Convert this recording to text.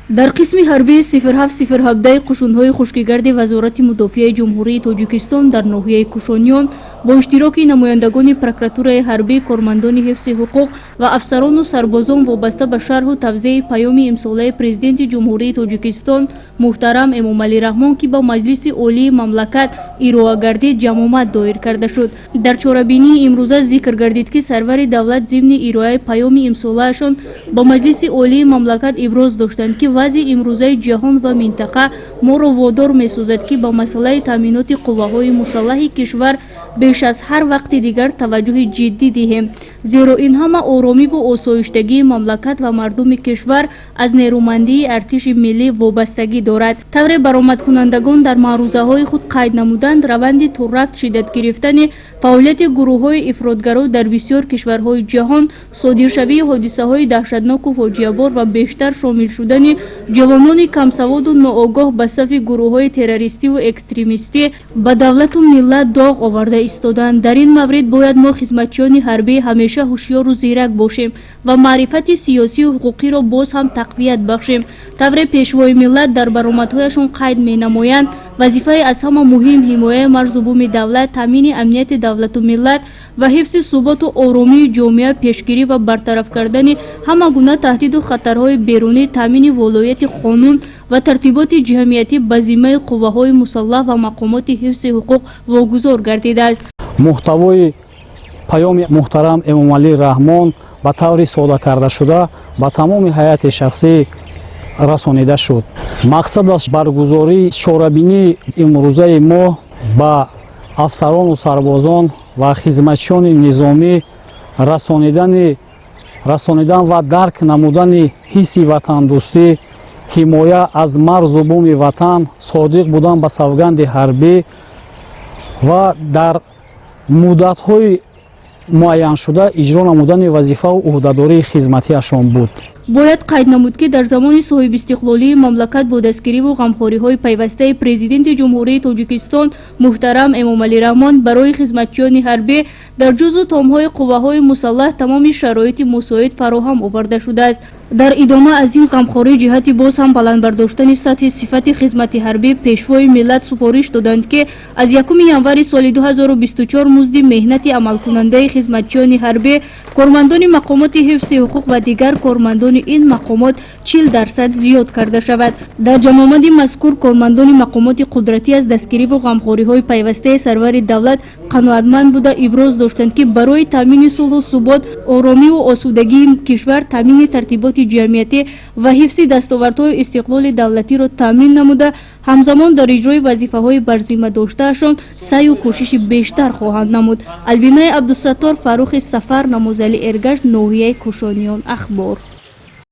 Дар қисми ҳарбии 0707 қушунҳои хушкигарди Вазорати мудофиаи Ҷумҳурии Тоҷикистон дар ноҳияи Кушониён бо иштироки намояндагони прокуратураи ҳарбӣ, кормандони ҳифзи ҳуқуқ ва афсарону сарбозон вобаста ба шарҳу тавзеҳи паёми имсолаи Президенти Ҷумҳурии Тоҷикистон муҳтарам Эмомалӣ Раҳмон, ки ба Маҷлиси Олии мамлакат ироа гардид, ҷамъомад доир карда шуд. Дар чорабинии имрӯза зикр гардид, ки сарвари давлат зимни ироаи паёми имсолаашон ба Маҷлиси Олии мамлакат иброз доштанд, ки вазъи имрӯзаи ҷаҳон ва минтақа моро водор месозад, ки ба масъалаи таъминоти қувваҳои мусаллаҳи кишвар беш аз ҳар вақти дигар таваҷҷӯҳи ҷиддӣ диҳем, зеро ин ҳама оромиву осоиштагии мамлакат ва мардуми кишвар аз нерӯмандии артиши миллӣ вобастагӣ дорад. Тавре баромадкунандагон дар маърузаҳои худ қайд намуданд, раванди турафт шиддат гирифтани фаъолияти гурӯҳҳои ифротгаро дар бисёр кишварҳои ҷаҳон, содиршавии ҳодисаҳои даҳшатноку фоҷиабор ва бештар шомил шудани ҷавонони камсаводу ноогоҳ ба сафи гурӯҳҳои террористиву экстремистӣ ба давлату миллат доғ оварда истоданд. Дар ин маврид бояд мо, хизматчиёни ҳарбӣ, ҳамеша ҳушёру зирак бошем ва маърифати сиёсию ҳуқуқиро боз ҳам тақвият бахшем. Тавре Пешвои миллат дар баромадҳояшон қайд менамоянд, вазифаи аз ҳама муҳим ҳимояи марзу буми давлат, таъмини амнияти давлату миллат ва ҳифзи суботу оромии ҷомеа, пешгирӣ ва бартараф кардани ҳама гуна таҳдиду хатарҳои берунӣ, таъмини волоияти қонун ва тартиботи ҷамъиятӣ ба зиммаи қувваҳои мусаллаҳ ва мақомоти ҳифзи ҳуқуқ вогузор гардидааст. Муҳтавои паёми муҳтарам Эмомалӣ Раҳмон ба таври сода кардашуда ба тамоми ҳайати шахсӣ расонида шуд. Мақсад аз баргузории чорабинии имрӯзаи мо ба афсарону сарбозон ва хизматчиёни низомӣ расонидан ва дарк намудани ҳисси ватандӯстӣ, ҳимоя аз марзу буми ватан, содиқ будан ба савганди ҳарбӣ ва дар муддатҳои муайяншуда иҷро намудани вазифаву ӯҳдадории хизматиашон буд. Бояд қайд намуд, ки дар замони соҳибистиқлолии мамлакат бо дастгириву ғамхориҳои пайвастаи Президенти Ҷумҳурии Тоҷикистон муҳтарам Эмомалӣ Раҳмон барои хизматчиёни ҳарбӣ дар ҷузъу томҳои қувваҳои мусаллаҳ тамоми шароити мусоид фароҳам оварда шудааст. Дар идома аз ин ғамхорӣ, ҷиҳати боз ҳам баланд бардоштани сатҳи сифати хизмати ҳарбӣ, Пешвои миллат супориш доданд, ки аз 1 январи соли 2024 музди меҳнати амалкунандаи хизматчиёни ҳарбӣ, кормандони мақомоти ҳифзи ҳуқуқ ва дигар кормандони ин мақомот 40% зиёд карда шавад. Дар ҷамъомади мазкур кормандони мақомоти қудратӣ аз дастгириву ғамхориҳои пайвастаи сарвари давлат қаноатманд буда, иброз доштанд, ки барои таъмини сулҳу субот, оромиву осудагии кишвар, таъмини тартиботи ҷамъиятӣ ва ҳифзи дастовардҳои истиқлоли давлатиро таъмин намуда, ҳамзамон дар иҷрои вазифаҳои барзимма доштаашон саъю кӯшиши бештар хоҳанд намуд. Албинаи Абдусаттор, Фаррухи Сафар, Намозали Эргаш, ноҳияи Кушониён, Ахбор.